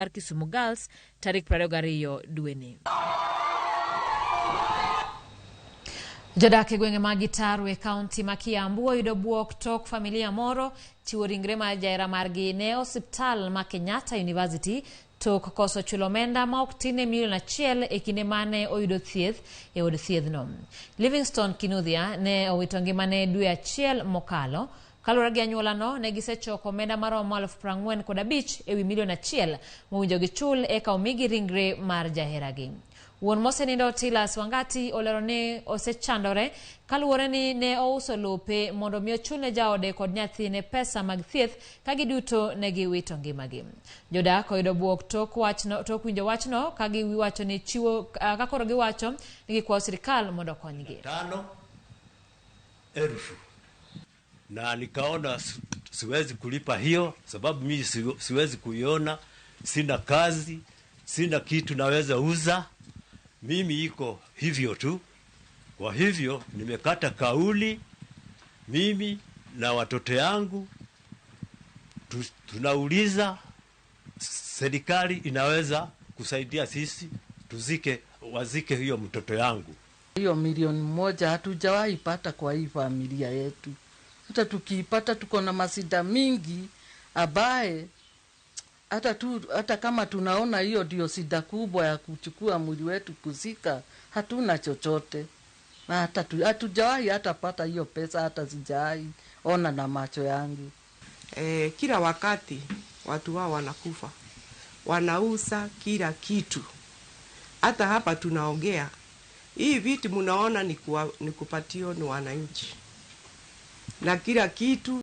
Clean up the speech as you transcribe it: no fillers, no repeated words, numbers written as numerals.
Mar Kisumu Girls tarik 22 dweni. Jodak e gwenge mag Gitaru e kaunti ma Kiambu oyudo buok tok familia moro chiwo ringre mar jahera margi ne osiptal ma Kenyatta University tok koso chulo omenda ma ok tin ne milion achiel e kinde mane oyudo thieth e od thiedhno. Livingstone Kinuthia ne owito ngimane dwe achiel mokalo. Kaluwore gi anyuolano, ne gisechoko omenda maromo 45,000 ewi milion achiel mowinjo gichul eka omigi ringre mar jaheragi. Wuon mosenindo Tilas Wangati olero ni osechandore kaluwore ni ne ouso lope mondo mi ochulne jaode kod nyathine pesa mag thieth ka giduto ne giwito ngimagi. Jodak oyudo buok tok wachno, tok winjo wachno ka giwacho ni chiwo ka koro giwacho ni gikwayo sirikal mondo okonygi. 5,000 na nikaona siwezi kulipa hiyo sababu mimi siwezi kuiona, sina kazi, sina kitu naweza uza, mimi iko hivyo tu. Kwa hivyo nimekata kauli, mimi na watoto yangu tunauliza serikali inaweza kusaidia sisi tuzike, wazike hiyo mtoto yangu. Hiyo milioni moja hatujawahi pata kwa hii familia yetu. Hata tukiipata tuko na masida mingi abaye hata tu, hata kama tunaona hiyo ndio sida kubwa ya kuchukua mwili wetu kuzika, hatuna chochote na hata hatujawahi hata pata hiyo pesa, hata sijawahi ona na macho yangu. Kila wakati watu wao wanakufa, wanauza kila kitu. Hata hapa tunaongea hii vitu mnaona ni kupatio ni wananchi na kila kitu.